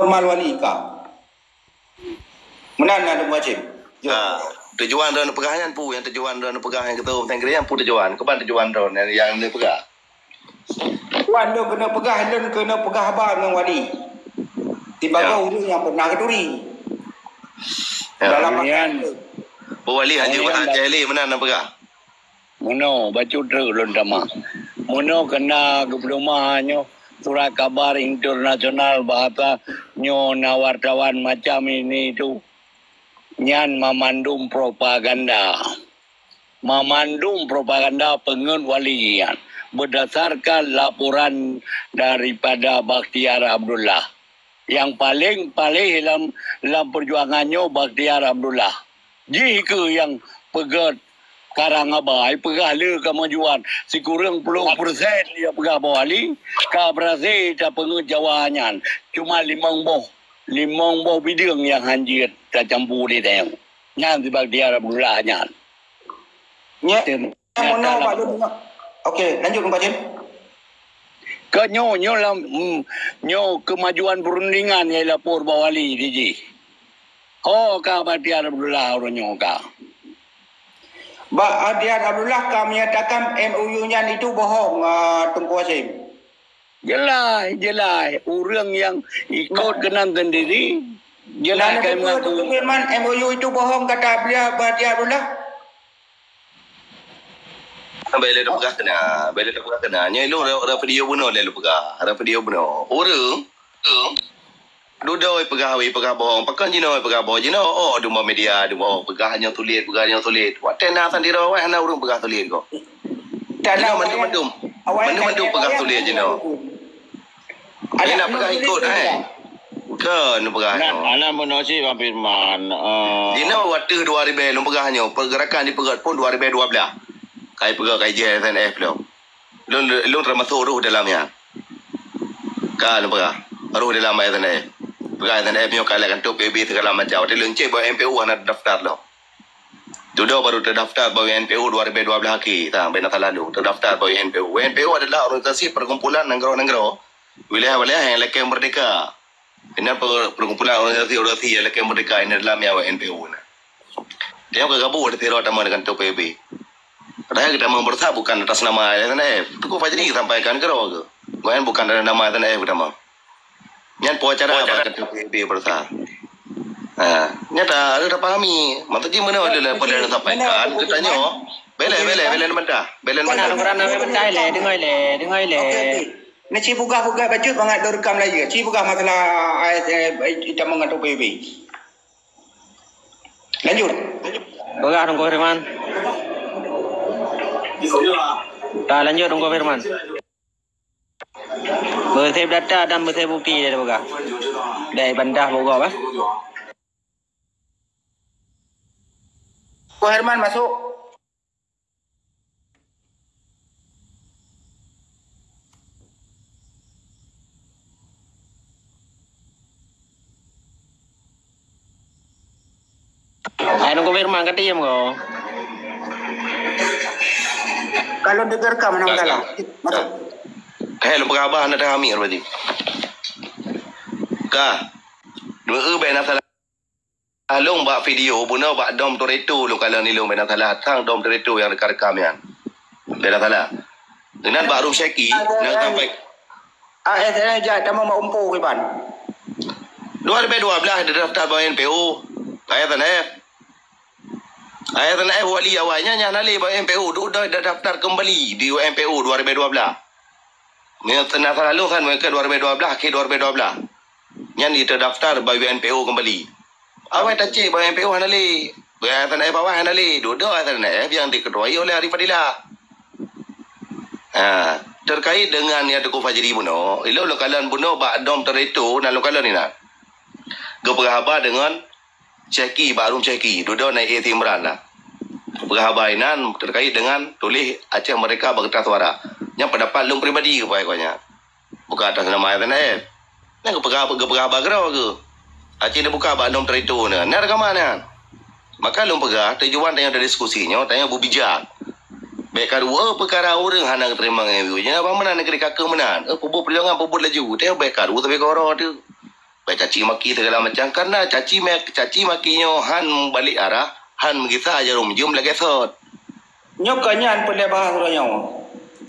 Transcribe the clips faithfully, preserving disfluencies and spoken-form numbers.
Normal Wali ka. Meunan na Teungku Hashim. Ha, tujuan droeneuh peugah nyan peue, nyang tujuan droeneuh peugah nyang keu Teungku Hashim nyan peue tujuan? Keuban tujuan droeneuh nyang, nyang neupeugah? Tujuan lôn keuneuk peugah, lôn keuneuk peugah haba ngon Wali. Sibagoe ureueng nyang pernah geuturi. Ya. Dalam nyan. Peue Wali hana jeuet bahasa Aceh lé meunan neupeugah? Meunoe, bacut treuk lôn tamah. Meunoe keunan geupeuleumah nyoe surat kabar internasional bahasa nyoe na wartawan macam ini tu. Nyan mamandum propaganda. Mamandum propaganda peungeut Wali nyan berdasarkan laporan daripada Bakhtiar Abdullah. Nyang paleng paléh lam, lam peujuangan nyoe Bakhtiar Abdullah. Jih keuh nyang peugét karang haba, peugah le keumajuan sikureueng ploh persen, nyang peugah boh ahli, ka berhasil tapeungét Jawa nyan cuma limong boh, limong boh bideueng nyang han jeuet tacampur di tanyoe. Nyan si Bakhtiar Abdullah nyan. Nyek, meunoe bak lôn deungoe. Okey, lanjut Teungku Hashim. Ka nyoe, nyoe lam, mm, nyoe keumajuan perundingan nyang lapor bak Wali di jih. Ho ka Bakhtiar Abdullah uroe nyoe ka. Bakhtiar Abdullah ka menyatakan M O U nyan itu bohong, ah, Teungku Hashim. Jeulaih, jeulaih. Ureueng nyang ikot keunan sendiri, jeulaih ka mengaku. Teungku Firman, M O U itu bohong kata beliau, Bakhtiar Abdullah? Bèk lé tapeugah keunan, bèk lé tapeugah keunan. Nyoe ilôn rot, rot video bunoe lé lôn peugah, rot video bunoe. Ureueng, ureueng dudoe peugah, wai peugah bohong. Pakon jinoe peugah bohong? Jinoe, oh, dum bak media, dum bak peugah nyoe sulet, peugah nyoe sulet. Watèe na sandira awai hana ureueng peugah sulet kok. Jinoe mandum-mandum, mandum-mandum peugah sulet jinoe. Ada nak peugah ikot, hai. Kön peugah nyoe. Anak meunoe cit Bang Firman. Jinoe watèe dua ribèe lôn peugah nyoe, pergerakan dipeugöt pun dua ribèe dua blah. Kai peugah kai jih S N F lom. Lôn, lôn teumasok roh dalam nyan. Ka lôn peugah, roh dalam S N F. Peugah S N F nyoe ka lheuh kantor P B B segala macam. Watèe lôn cek bak M P O hana terdaftar lom. Dudoe baru terdaftar bak U N P O dua ribèe dua blah akhé, ta, bèk na salah lôn. Terdaftar bak U N P O. U N P O adalah organisasi perkumpulan nanggroe-nanggroe, wilayah-wilayah nyang lakèe merdeka. Inan per-, perkumpulan organisasi-organisasi nyang lakèe merdeka inan dalam nyan U N P O na. Tanyoe ka gabuk di sidroe tamong di kantor P B B. Padahai geutamong beureusa bukan atas nama S N F. Teungku Fajri sampaikan keudroe keuh. Bukan, bukan atas nama S N F geutamong. Nyan peue acara bak kantor P B B beureusa. Ha, nyan ta-, harôh tapahami. Maksud jih meunoe lôn, lôn sampaikan keu tanyoe. Bèk lé, bèk lé, bèk lé neubantah. Bèk lé neubantah. Deungoe lé, deungoe lé. Okey, okey. Nyoe ci peugah-peugah bacut mangat lôn rekam laju. Ci peugah masalah A S F, eh, tamong ngon P B B. Lanjut. Peugah Teungku Firman. Ka lanjut Teungku Firman. Beusép data dan beusép bukti dia peugah. Dai bantah bogoe bah. Teungku Herman masuk. Hai, Teungku Firman, ka diem ko? Kalau dengar ka, mana masalah? Masuk. Hai, lôn peugah haba hana teuhami berarti. Ka. Dua e bèk na salah. Lôn bak video, bunoe bak Dom Toretto lôn kalon ilôn bèk na salah. Sang Dom Toretto nyang rekam-rekam nyan. Bèk na salah. Inan bak Rum Syeki, na sampai A S N F jak tamong bak Umpo kiban. Dua ribèe dua blah terdaftar bak U N P O. A S N F. A S N F wali awai nyan, nyan hana lé bak U N P O. Dudoe terdaftar kembali di U N P O dua ribèe dua blah. Meunyoe na salah lôn kan, meunyoe dua ribèe dua blah, akhé dua ribèe dua blah. Nyan terdaftar bak U N P O kembali. Awai tacek bak U N P O hana lé. Bak A S N F awai hana lé. Dudoe A S N F nyang diketuai oleh Arif Fadilah. Ha, terkait dengan nyang Teungku Fajri bunoe, ilôn lôn kalon bunoe bak Dom Toretto na lôn kalon inan. Geupeugah haba deungon Syeki, bak Rum Syeki, dudoe na A C Imran na. Peugah haba inan terkait dengan tuléh Aceh Merdeka bak Kertas Suara. Nyan pendapat lôn pribadi geupeugah nyan. Bukan atas nama S N F. Nyan geupeugah, geupeugah haba keudroe keuh. Aci neubuka bak Dom Toretto nyan. Nyan rekaman nyan. Maka lôn peugah, tujuan tanyoe tadiskusi nyoe, tanyoe beubijak. Bèk karu, oh, peukara ureueng hana geuteurimong M O U. Nyan abang meunan, negeri kakeuh meunan. Eh, peubuet peujuangan, peubuet laju. Tanyoe bèk karu tapi koro tu. Bèk caci maki segala macam. Karena caci ma-, caci maki nyoe han balik arah, han meugisa jaroe meujeuem lagèe sot. Nyoe kon nyan peureulèe bahas uroe nyoe.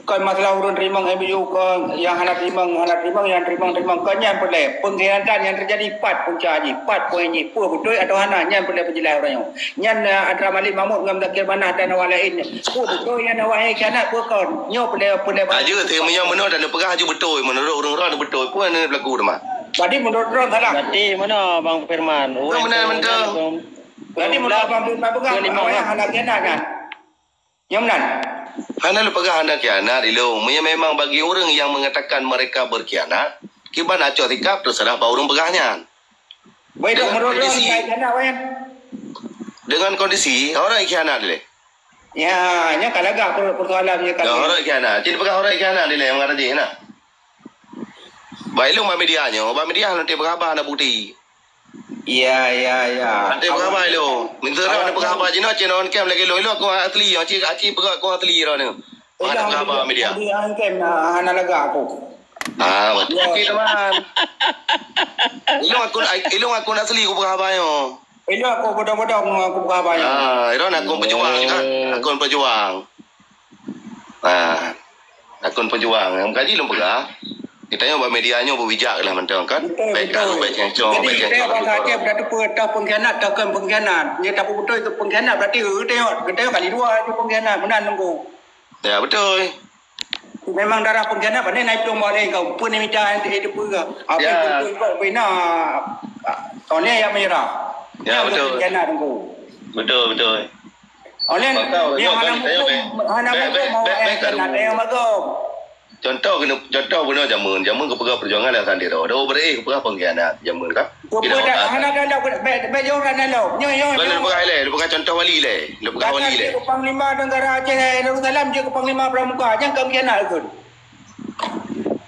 Kon masalah ureueng teurimong M O U, kon nyang hana teurimong, hana teurimong, nyang teurimong, teurimong. Kon nyan peureulèe. Peungkhianatan nyang teujadi pat punca jih, pat poin jih, peue beutôi atawa hana, nyan peureulèe peujeulaih uroe nyoe. Nyan, eh, antara Malik Mahmud ngon Zakir Manah dan awak laén. Peue beutôi nyang awak khianat, peue kon. Nyoe peureulèe, peureulèe bahas. Laju, meunyoe meunoe dan neupeugah laju beutôi, meunurot ureueng droe beutôi, peue nyang beulaku teuma? Jadi meunurot droe salah. Berarti meunoe Bang Firman? Meunoe mantong. Jadi meunurot Bang Firman peugah, awak hana khianat kan? Nyo meunan. Hana lôn peugah hana khianat ilôn. Meunyoe memang bagi ureueng nyang meungatakan mereka berkhianat, kiban acok sikap teuseurah bak ureueng peugah nyan. Weh, dok meurot-rot khianat, weh. Dengan kondisi, orang khianat lé. Ya, nyo ka lagak per-, persoalan nyo ka. Dah orang khianat. Cit peugah orang khianat dilèe, meukaji nah. Bak ilôn bak media nyoe, bak media nanti peugah haba hana bukti. Ya, ya, ya. Nanti peugah haba ilôn. Minta orang nanti peugah haba jinoe, cit non kem lagi ilôn. Ilôn aku asli, aci, aci peugah aku asli droeneuh. Ilôn peugah haba media. Ilôn kem, ah, hana lagak aku. Ah, betul. Ya. Okey, teman. Ilôn aku, ilôn aku asli aku peugah haba nyoe. Ilôn aku bodoh-bodoh aku peugah haba nyoe. Ah, ilôn aku pejuang kan. Aku pejuang. Ah. Takon peujuang. Nyang kaji lôn peugah, geutanyoe bak media nyoe beubijak lah mantong kan. Betul, bèk betul. Bèk cengcong, jadi, bèk cengcong. Bangsa Aceh beuteupeue teuh peungkhianat, teuh kon peungkhianat. Nyoe tapeubeutôi keu peungkhianat, berarti geutanyoe, geutanyoe kali dua ju peungkhianat. Meunan nunggu. Ya, betul. Memang darah peungkhianat, pandai naik plueng bak lé kau. Peue ni mita yang teupeue kah? Apa yang betul kau bina? Kau ni yang menyerah. Ya, betul. Peungkhianat nunggu. Betul, betul. Oleh nyoe hana muphom, hana muphom awak nyan keunan, ada nyang magom. Contoh keunoe, contoh keunoe jameun, jameun geupeugah peujuangan lam sandera. Dah beuréh geupeugah peungkhianat jameun kan? Geupeugah hana galak, bèk, bèk jauh hana lom. Nyoe, nyoe, nyoe. Lôn peugah ilèe, lôn peugah contoh wali ilèe. Lôn peugah wali ilèe. Keu Panglima Negara Aceh Darussalam jeuet keu Panglima Pramuka, nyang ka meukianat keuh.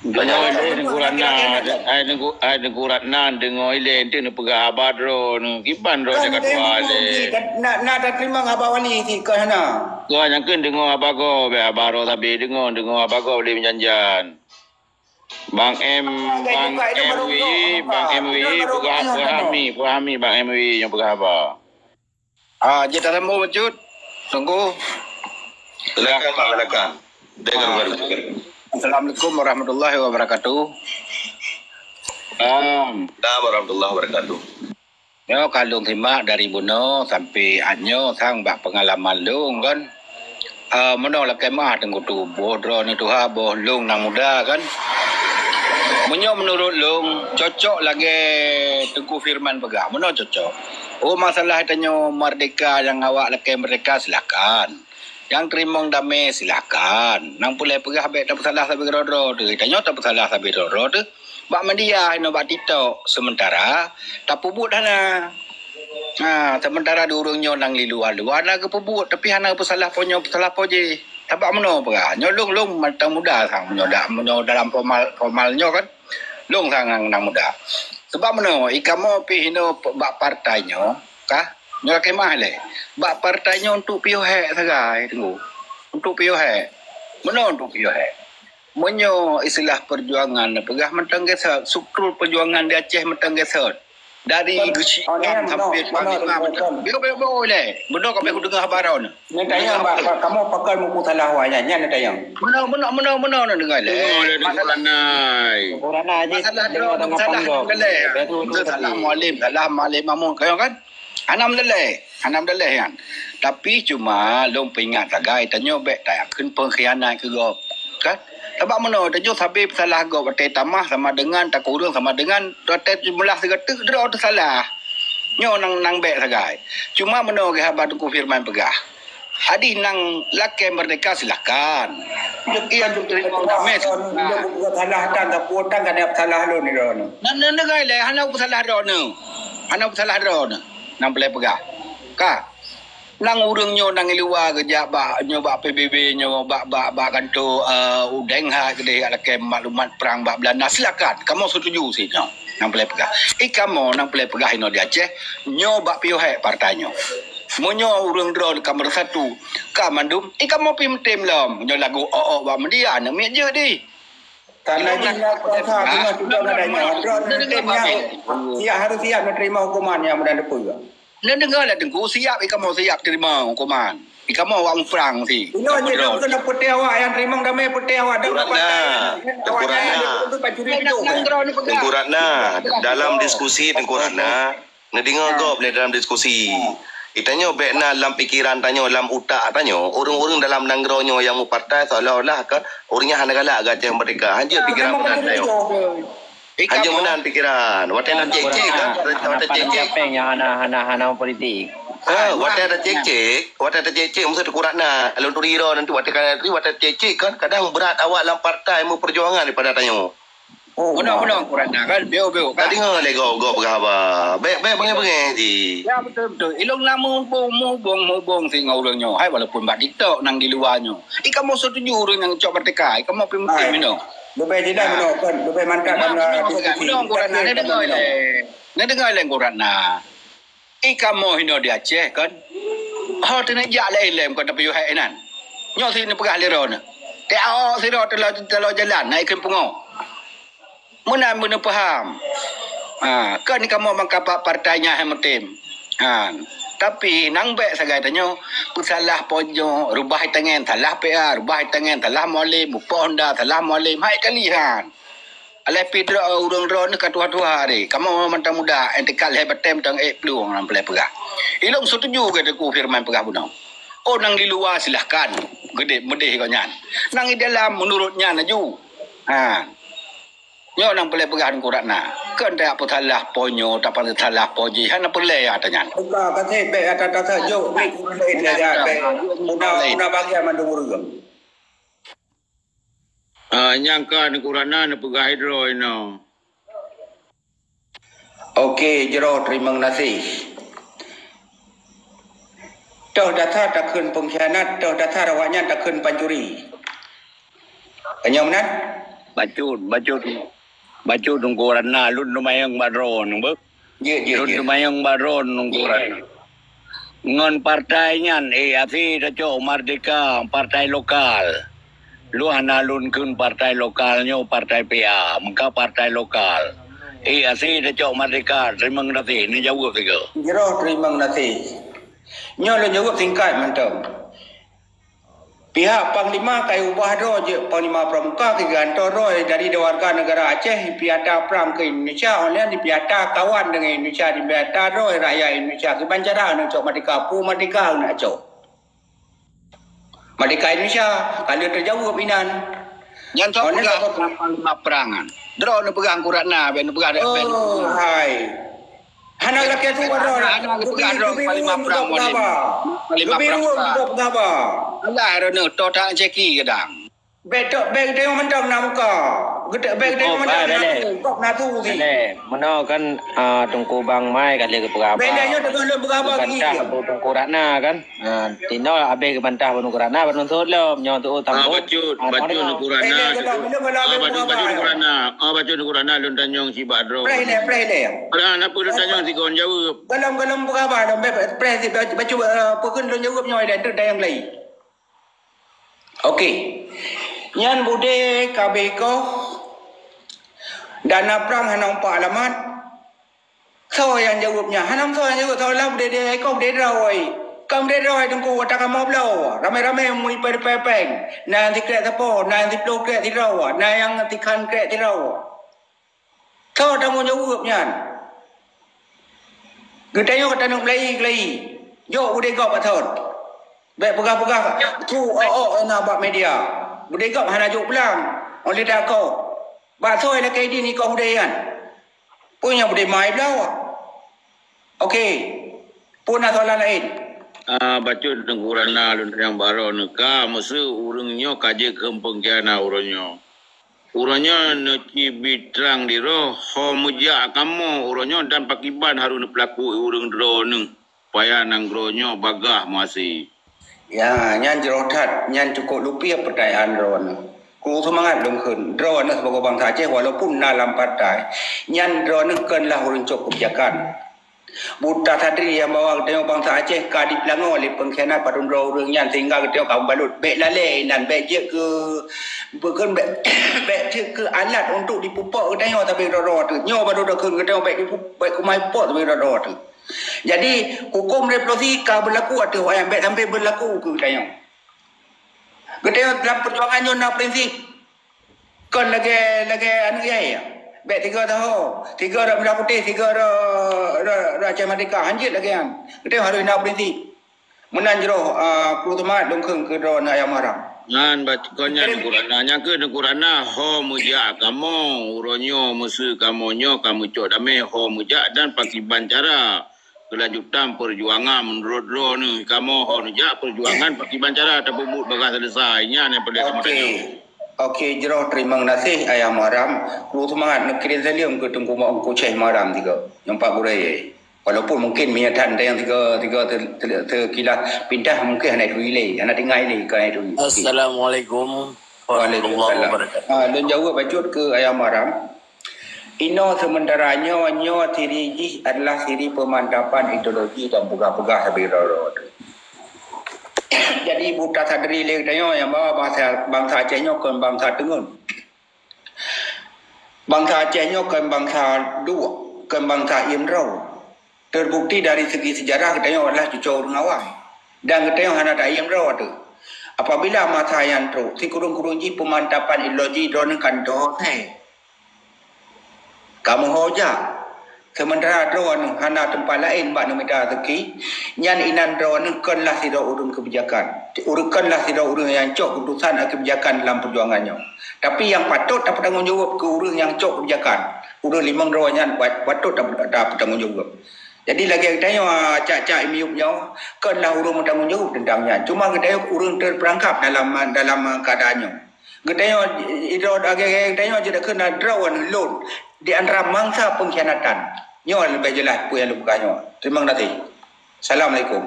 Deungoe ilèe Teungku Ratna, ai Teungku, ai Teungku Ratna, deungoe ilèe ente neupeugah haba droeneuh, kiban droeneuh ka tuha lé. Na, na tateurimong haba wali ti kon hana. Kon nyang kheun deungoe haba gob, bèk haba droe sabe deungoe, deungoe haba gob lé meujan-jan. Bang M, Bang M W I, Bang M W I peugah, peugah hami, peugah hami Bang M W I nyang peugah haba. Ah, jeuet tasambông bacut. Tunggu. Silakan, Pak, silakan. Dengar baru. Assalamualaikum warahmatullahi wabarakatuh. Salam. Salam warahmatullahi wabarakatuh. Nyoe ka lôn simak dari bunoe sampai nyoe sang bak peungalaman lôn kan. Ah, meunoe lakèe meu'ah Teungku, boh droeneuh tuha, boh lôn nyang muda kan. Meunyoe meunurot lôn, cocok lagèe Teungku Firman peugah, meunoe cocok. Oh, masalah tanyoe merdeka, nyang awak lakèe merdeka, silakan. Nyang teurimong damé, silakan. Nyang peureulèe peugah bèk tapeusalah sabe keudroe-droe teuh. Tanyoe tapeusalah sabe keudroe-droe teuh. Bak media inoe bak TikTok, sementara tapeubuet hana. Ha, sementara di ureueng nyoe nyang di luwa-luwa na geupeubuet, tapi hana geupeusalah po nyoe, peusalah po jih. Sabab meunoe peugah, nyoe lôn, lôn mantong muda sang meunyoe da-, meunyoe dalam formal, formal nyoe kan. Lôn sang nyang, nyang muda. Sebab meunoe, i kamoe pih inoe pe-, bak partai nyoe, kah? Nyoe lakèe meu'ah lé. Bak partai nyoe untuk piôh hék sagai, Teungku. Untuk piôh hék. Meunoe untuk piôh hék. Meunyoe istilah perjuangan neupeugah mantong geusot, struktur perjuangan di Aceh mantong geusot. Dari Geuchik Ngam sampai Panglima mantong. Biar, biar, biar, lé. Beudôh ka kudeungoe haba droeneuh. Neutanyong bak, bak kamoe pakon muphom salah awak nyan, nyan neutanyong. Meunoe, meunoe, meunoe, meunoe neudeungoe lé. Masalah, masalah droeneuh, masalah droeneuh lé. Betul, betul, salah Mualem, salah Mualem Mahmud, kayong kan? Hana meuleleh, hana meuleleh nyan. Tapi cuma lôn peuingat sagai, tanyoe bèk takheun peungkhianat keu gob. Kan? Sabab meunoe, tanyoe sabe peusalah gob, watèe tamah sama dengan, takureueng sama dengan, watèe jumlah sigoe teuk droe teusalah. Nyoe nyang, nyang bèk sagai. Cuma meunoe geuh haba Teungku Firman peugah. Hadih nyang lakèe merdeka, silakan. Iya, Teungku Firman. Salah tan, tapi tan ka salah lôn ni lôn. Nan, nan, nan, lé, hana peusalah droeneuh. Hana peusalah droeneuh. Nyang peureulèe peugah. Ka. Nyang ureueng nyoe nyang i luwa geujak bak, nyoe bak P B B nyoe, bak, bak, bak kantô, eh, U Deng Haag keudéh lakèe maklumat prang bak Beulanda, silakan. Kamoe setuju sit nyoe. Nyang peureulèe peugah. I kamoe nyang peureulèe peugah inoe di Aceh, nyoe bak piôh hék partai nyoe. Meunyoe ureueng droe ka meusatu, ka mandum, i kamoe pih meutem lom. Nyoe lagu ôk-ôk bak media, aneuk miet jeuet dih. Karena jih na kuasa teungoh tutoe badan nyoe, droe neuteun nyan siap, harus siap menerima hukuman nyang meunan teupeu. Neudeungoe lé Teungku, siap ikamoe siap terima hukuman. Ikamoe awak muprang si. Inoe jih droe keuneuk peutéh awak nyang teurimong damé, peutéh awak dan Teungku Ratna. Teungku Ratna. Dalam diskusi Teungku Ratna, neudeungoe gob lé dalam diskusi. Geutanyoe bék na lam pikeran tanyoe, lam utak tanyoe, ureuëng-ureuëng dalam nanggroe nyoe nyang meupartai seolah-olah kan ureuëng nyan hana galak keu Aceh merdeka. Hanjeuet pikeran meunan tanyoe. Hanjeuet meunan pikeran. Watée na cek-cek kan, watée cek-cek. Nyang hana, hana, hana politik. Ha, watée ada cek-cek, watée ada cek-cek, mesti Teungku Ratna. Lalu turi ro nanti watée kan, watée cek-cek kan, kadang berat awak lam partai meuperjuangan daripada tanyoe. Oh, meunan, meunan Teungku Ratna kan, bieu-bieu kan. Tadi ngon lego gop peugah haba. Bék, bék beungéh-beungéh ji. Ya, betul, betul. Ilong lama hubung, hubung, hubung si ngon ureuëng nyoe. Hai, walaupun bak TikTok nang di luwa nyoe. Ikamoe setuju ureuëng nyang cok merdeka. Ikamoe pih mungkin minong. Leubeh jelas meunoe kan, leubeh mantap kan. Meunoe Teungku Ratna, neudeungoe lé. Neudeungoe lé Teungku Ratna. Ikamoe hinoe di Aceh kan. Ho teuneuk jak lé ilém kon tapi yuhai inan. Nyoe si neupeugah lé droeneuh. Teuawak sidroe teulo, teulo jalan na ikheun pungo. Meunan beuneupaham. Ha, kan kamoe mangkapat partai nyang hai meutem. Ha, tapi nang bék sagai tanyoe peusalah ponyo, rubah itangen salah P A, rubah itangen salah Mualem, mupoh honda salah Mualem, hai kali han. Alah pih droe ureuëng droeneuh ka tuha-tuha deh. Kamoe mantong muda, entekat lhée batém tang ék plueng lam peulée peugah. Ilong setuju keu Teungku Firman peugah bunoe. Oh nang di luwa silahkan. Geude meudeh kok nyan. Nang di dalam menurut nyan laju. Ha. Nyoe nang peulée peugah Teungku Ratna. Keu ndak peusalah ponyo, tak peusalah poji. Hana peulée ya tanyan. Buka kasih bék ata-ata jok ni kurang lain saja bék. Muda muda bagian mandum ureuëng. Ah, nyang ka Teungku Ratna neupeugah droe inoe. Oke, jroh teurimong gaséh. Toh dasar takheun peungkhianat, toh dasar awaknyan takheun pancuri. Tanyong meunan? Bacut, bacut. Bacut Teungku Ratna, lôn teumayong bak droe nyoe beuh. Jeuet, jeuet, jeuet. Lôn teumayong bak droe Teungku Ratna. Ngon partai nyan, eh, até tacok merdeka, partai lokal. Lôn hana lôn kheun partai lokal nyoe partai P A, meuka partai lokal. Eh, até tacok merdeka, teurimong gaséh, neujaweueb sigoe. Jroh teurimong gaséh. Nyoe lôn jaweueb singkat mantong. Pihak Panglima ka ubah droe jeuet Panglima Pramuka keu geugantoe droe dari warga negara Aceh, piata prang keu Indonesia, online dipiata kawan deungon Indonesia, dipiata droe rakyat Indonesia. Kiban cara neucok merdeka, peue merdeka neucok? Merdeka Indonesia, ka lheueh teujaweueb inan. Nyan soe peugah Panglima Prang nyan? Droe neupeugah Teungku Ratna, ben neupeugah. Oh, hai. Hana lakée su droe. Hana geupeugah droe Panglima Prang. Panglima Prang. Leubeh ruweueng gop gaba. Alah, droeneuh, toh tak ceki kadang. Bék tok, bék teurimong mantong na muka. Geutek bék teurimong mantong na muka. Kok na tu si. Meunoe kan, ah, Teungku Bang Mai ka lheueh geupeugah haba. Bék nyoe teungoh lôn peugah haba geuh. Teungku Ratna kan. Ah, tinoe habéh geubantah bak Teungku Ratna, bak Teungku Ratna, bak Teungku Ratna. Ah, bacut, bacut Teungku Ratna. Ah, bacut Teungku Ratna. Ah, bacut Teungku Ratna lôn tanyong sibak droe. Preh lé, preh lé. Alah, napa lôn tanyong sigoe jaweueb? Galom-galom peugah haba, lôn preh, bacut, eh, peue kheun lôn jaweueb nyoe lé, tu tanyong lé. Oke. Nyan budé ka abéh koh. Dana prang hana umpak alamat. Soe nyang jaweueb nyan? Hana soe nyang jaweueb, soe lah budé deh, koh budé droe. Ka budé droe Teungku, ata kamoe bloe. Ramé-ramé mui pèng-pèng. Na nyang sikrek sapo, na nyang siploh krek sidroe, na nyang sikhan krek sidroe. Soe tanggong jaweueb nyan? Geutanyoe ka taneuk meulayi-layi. Jok budé gob bak thon. Bék peugah-peugah su ôk-ôk na bak media. Budé gob hana jok pulang. Ôn lé takoh. Bak soe lakée idin ikoh budé nyan? Peue nyang budé mai bloe? Oke. Peue na soalan laén? Ah, bacut Teungku Ratna lôn tanyong baro neuka, meuseu ureuëng nyoe ka jeuet keu peungkhianat uroe nyoe. Uroe nyoe neucibi trang diroh, ho meujak kamoe uroe nyoe dan pakiban harôh neupeulaku ureuëng droeneuh, supaya nanggroe nyoe bagaih meuhasé. Ya, nyan jroh that, nyan cukôp lumpia peutanyaan droeneuh. Keu seumangat lôn kheun, droeneuh sibagoe bansa Aceh walaupun na lam partai, nyan droeneuh kon lah ureuëng cok keubijakan. Buta sadri nyang bahwa geutanyoe bansa Aceh ka dipeulangoe lé peungkhianat padum droe ureuëng nyan sehingga geutanyoe ka meubalot. Bék lalée inan, bék jeuet keu, bukon bék, bék jeuet keu alat untuk dipupok geutanyoe sabe droe-droe teuh. Nyoe baru dah kheun geutanyoe bék dipu-, bék keumai pupok sabe droe-droe teuh. Jadi, huköm revolusi ka beulaku ateueh awaknyan, bék sampai beulaku keu geutanyoe. Geutanyoe dalam peujuangan nyoe na prinsip. Kon lagée, lagée anu yai. Bék tiga taho. Tiga rot bendera putih, tiga rot, rot, rot Aceh Merdeka. Hanjeuet lagée nyan. Geutanyoe harôh na prinsip. Meunan jroh, ah, kru teumat lôn kheun keu droeneuh ayah Muharram. Nyan, ba-, kon nyan Teungku Ratna. Nyang keu Teungku Ratna, ho meujak kamoe, uroe nyoe meuseu kamoe nyoe ka meucok damé, ho meujak dan pakiban cara. Keulanjutan peujuangan meunurot droeneuh, kamoe ho neujak peujuangan pakiban cara tapeubuet bagaih seuleusoe. Nyan nyang peureulée tameutanyoe. Oke, jroh teurimong gaséh ayah Muharram. Kru seumangat neukirém saleuem keu Teungku Mak Teungku Syekh Muharram tiga. Nyang pat gurée. Walaupun mungkin meunyoe that nyang tiga, tiga te-, te-, teukilah pindah mungkin hana turi lé, hana tinggai lé ka hana turi. Oke. Assalamualaikum warahmatullahi wabarakatuh. Ah, lôn jaweueb bacut keu ayah Muharram. Inoe sementara nyoe, nyoe siri jih adalah siri peumantapan ideologi dan peugah-peugah sabe droe-droe teuh. Jadi buta sadri lé geutanyoe nyang bahwa bansa, bansa Aceh nyoe kon bansa teungeut. Bansa Aceh nyoe kon bansa duek, kon bansa iem droe. Teubukti dari segi seujarah geutanyoe adalah cucoe ureuëng awai. Dan geutanyoe hana taiem droe teuh. Apabila masa nyan trok, sikureueng-kureueng jih peumantapan ideologi droeneuh kan teuhôi. Kamoe ho jak. Sementara droeneuh hana teumpat laén bak neumita rezeki, nyan inan droeneuh konlah sidroe ureuëng keubijakan. Ureuëng konlah sidroe ureuëng nyang cok keuputusan dan keubijakan dalam peujuangan nyoe. Tapi nyang patot tapeutanggong jaweueb keu ureuëng nyang cok keubijakan. Ureuëng limong droe nyan pat-, patot tapeu-, tapeutanggong jaweueb. Jadi lagée geutanyoe, ah, cak-cak i miyueb nyoe, konlah ureuëng meutanggong jaweueb teuntang nyan. Cuma geutanyoe ureuëng teupeurangkap dalam, dalam, ah, keuadaan nyoe. Geutanyoe, idroe lagée geutanyoe jeuet keu na droe lôn di antara mangsa peungkhianatan. Nyoe leubeh jeulaih peue nyang lôn peugah nyoe. Teurimong gaséh. Assalamualaikum.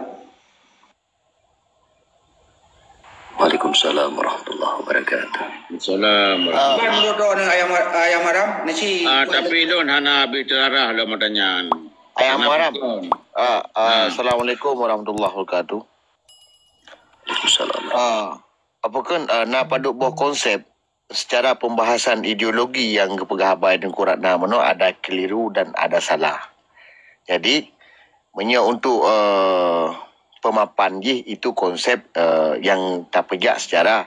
Waalaikumsalam warahmatullahi wabarakatuh. Salam. Ah. Ban meunurot droeneuh ayah Mar-, ayah Muharram, nasi Ah, tapi lôn hana habéh teuarah lôn meutanyan. Ayah Muharram. Ah, ah, Ah. Assalamualaikum warahmatullahi wabarakatuh. Waalaikumsalam. Ah, apa kan, ah, na padub boh konsep secara pembahasan ideologi yang geupeugah haba Teungku Ratna meunoe ada keliru dan ada salah. Jadi, meunyoe untuk, eh, pemapan jih itu konsep, eh, yang tapeujak secara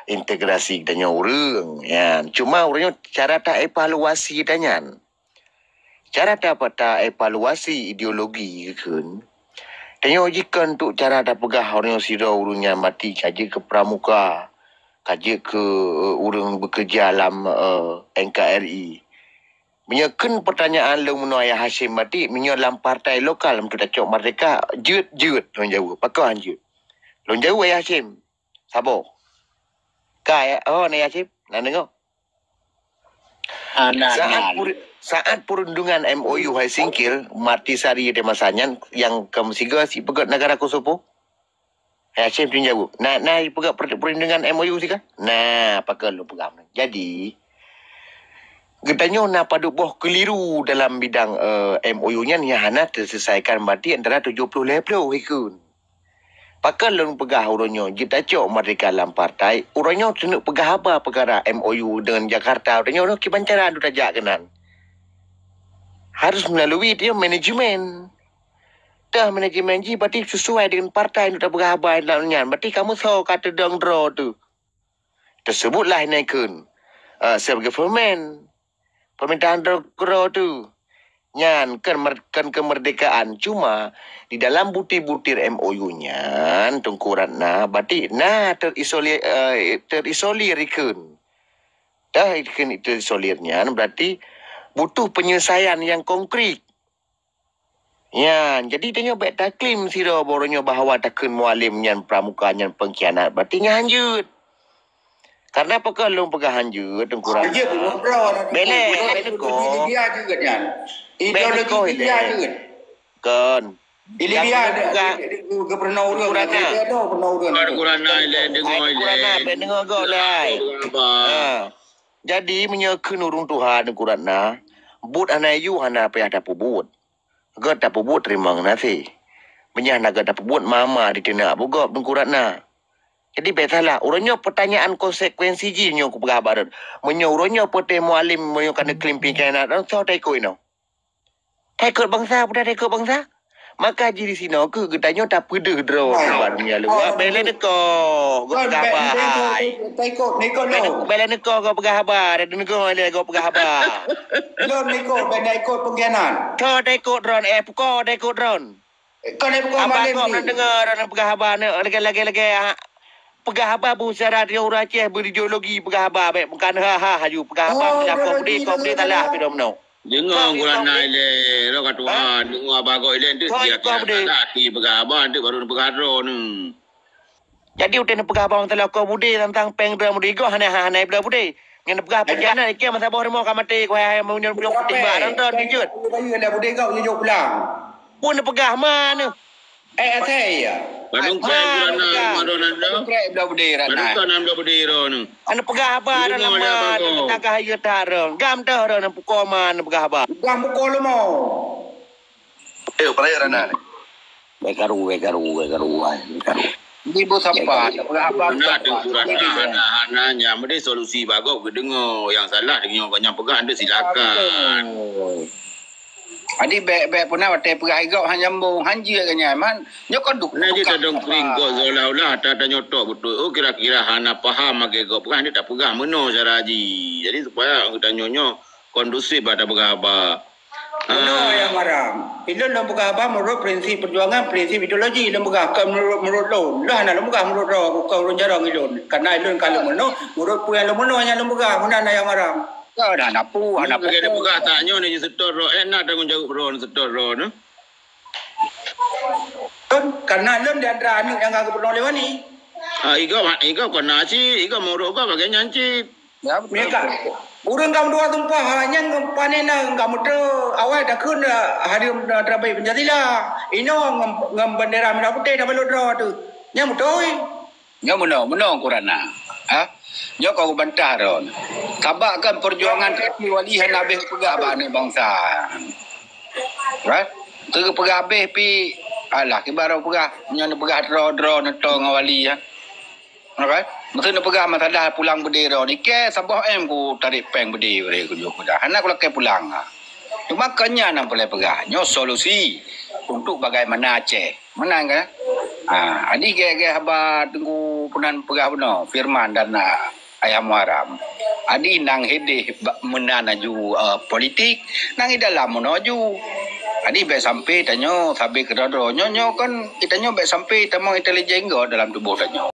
integrasi tanyoe ureuëng, ya. Cuma ureuëng nyoe cara taevaluasi tanyan. Cara ta-, taevaluasi ideologi kheun, tanyoe jih kon untuk cara tapeugah ureuëng sidroe ureuëng nyan maté ka jeuet keu pramuka, ka jeuet keu, eh, ureuëng bekerja lam, eh, N K R I. Meunyoe kheun pertanyaan lôn meunoe Ayah Hasyim maté, meunyoe lam partai lokal untuk tacok merdeka, jeuet-jeuet lôn jaweueb. Pakon han jeuet? Lôn jaweueb Ayah Hasyim. Saboh. Ka, ya? Oh, Ayah Hasyim, na deungoe? Ah, na, Saat na. per-, saat perundingan M O U hai singkil, Martisari di masa nyan, nyang keu meusigoe sipeugét negara Kosovo? Hai Hasyim teuh jaweueb. Na, na peugah per-, perundingan M O U sika? Na, pakon lôn peugah. Jadi, geutanyoe na padub boh keliru dalam bidang, eh, M O U nyan nyang hana teuseulesaikan maté antara tujoh ploh lhée ploh ikun. Pakon lôn peugah uroe nyoe jeuet tacok merdeka lam partai, uroe nyoe keuneuk peugah haba peukara M O U deungon Jakarta, uroe nyoe kiban cara untuk tajak keunan. Harus melalui dia manajemen. Tah manajemen jih berarti sesuai dengan partai untuk tapeugah haba lam nyan. Berarti kamoe soe ka teudong droe teuh. Teusebutlah inan kheun, eh, self government. Pemerintahan droe keudroe teuh. Nyan kon mer-, kon keumeurdekaan. Cuma di dalam butir-butir M O U nyan, Teungku Ratna, berarti na terisolir, eh, terisolir ikun. Dah ikun terisolir nyan, berarti butuh penyelesaian yang konkret. Nyan, jadi tanyoe bék taklaim sidroe baroe nyoe bahwa takheun Mualem nyan pramuka nyan pengkhianat. Berarti nyan hanjeuet. Karena pakon lôn peugah hanjeuet, Teungku Ratna? Hanjeuet, Teungku Ratna. Bék lé, bék neukoh. Ideologi dia jeuet nyan. Bék neukoh, ideologi dia ilée. Jeuet. Kon. Di Libya ada, ada gubernur urang, Teungku Ratna. Ada gubernur urang. Teungku Ratna, ilée deungoe, Teungku Ratna, ilée. Bék deungoe gob lé. Ha. Jadi, meunyoe kheun ureuëng tuha, Teungku Ratna, buet hana yue hana payah tapeubuet. Göt tapeubuet teurimong geunaséh. Meunyoe hana göt tapeubuet, mama diteunak bugop Teungku Ratna. Jadi, bèk salah. Uroe nyoe peutanyaan konsekuensi jih nyoe kupeugah haba rot. Meunyoe uroe nyoe Putih Mualem meunyoe ka neuklim pingkanan, soe taikot inoe? Taikot bansa, peue taikot bansa? Maka jih disinoe keuh geutanyoe tapeudeuh droe nibak dunia luwa. Bèk lé neukoh, gob peugah haba hai. Taikot, taikot lôn. Bèk lé neukoh, gob peugah haba. Dari neukoh lé gob peugah haba. Lôn ikot, bèk taikot pengkhianat. Soe taikot droe, eh, pukoe taikot droe. Kon ibu kau Abang malam kok ni. Pernah dengar orang peugah haba ni, lagèe-lagèe, lagèe, ah, peugah haba bu syarat dia orang Aceh berideologi peugah haba, bèk bukan ha, ha, ha, ju peugah haba. Oh, ideologi, ideologi. Kau boleh talah, tapi dah menang. Dengar Gurana ilèe, roh ka tuan, dengar abang kok ilèe, tu dia kira salah, ti peugah haba, tu baru peugah droe ni. Jadi, uteuk neupeugah bang teulah keu Bude tantang péng droe Bude goh hana, hana, hana ibloe Bude. Nyan neupeugah peujianat iké masa boh rumoh ka maté, keu hai, hai, meunyoe, meunyoe putih ba, nonton, jujur. Bude goh jujur pulang. Pun neupeugah ma nyoe. Eh, asai ya. Padum krek Ratna, Madonna dah. Padum krek ibloe Bude Ratna. Padum krek ibloe Bude Ratna. Anu peugah haba dalam ma, tagah ié tarong. Gam dah dah nang pukul ma neupeugah haba. Gam pukul lima. Eh, upaya Ratna ni. Bèk karu, bèk karu, bèk karu, ai, bèk karu. Ibu sapa? Peugah haba. Hana, hana, hana, hana, nyan meusti solusi bagoe geudeungoe. Nyang salah deungoe, nyang peugah hana silakan. Jadi bèk, bèk puna watèe peugah igob han nyambong, han jeuet nyan man. Nyoe kon duk. Nah, jeuet tadong kring kok seolah-olah ata tanyoe tok beutôi. Oh, kira-kira hana paham lagèe gob peugah, hana tapeugah meunoe cara jih. Jadi supaya geutanyoe nyoe kondusif bak tapeugah haba. Bunoe nyang haram. Ilôn lôn peugah haba meunurot prinsip peujuangan, prinsip ideologi lôn peugah, kon meunurot, meunurot lôn. Lôn hana lôn peugah meunurot droe, kon ureueng jarang ilôn. Karena ilôn ka lôn bunoe, meunurot peue nyang lôn bunoe nyang lôn peugah, meunan na nyang haram. Ka na, na pu, na pu. Lagèe peugah tanyoe ni seutôt droe, eh, na tanggông jaweueb droe seutôt droe nyoe. Lôn, karena lôn di antara aneuk nyang ka geubunoe lé Wani. Ah, igob, igob kon na cit, igob meunurot gob lagèe nyan cit. Ya, betul. Meunan ka. Ureueng ka meutuah tumpah, ha, nyang panen na, ka meuteue awai takheun, ha, hareuem, ha, terabai Pancasila. Inoe ngon, ngon bendera merah putih tabalot droe teuh. Nyan beutôi. Nyoe meunoe, meunoe Gurana. Ha? Nyoe ka kubantah droe. Sabab kan perjuangan kaki wali hana habéh peugah bak aneuk bansa. Ha? Teupeugah habéh pi, alah, kiban droe peugah, nyoe neupeugah droe-droe neuto ngon wali, ya. Alright. Meuteue neupeugah masalah pulang beudé droe ni, kèe saboh M ku tarek péng beudé bri ku jok kuda. Hana kulakèe pulang. Cuma keu nyan nyang peureulèe peugah, nyoe solusi untuk bagaimana Aceh. Meunan kan? Ha, jadi gèt-gèt haba Teungku Peunan peugah bunoe, Firman dan, ah, Ayah Muharam. Jadi nang hideh ba-, meunan aju, eh, politik, nang di dalam meunoe aju. Jadi bèk sampai tanyoe sabe keudroe-droe. Nyoe, nyoe kan, geutanyoe bèk sampai tamong intelijen gob dalam tuboh tanyoe.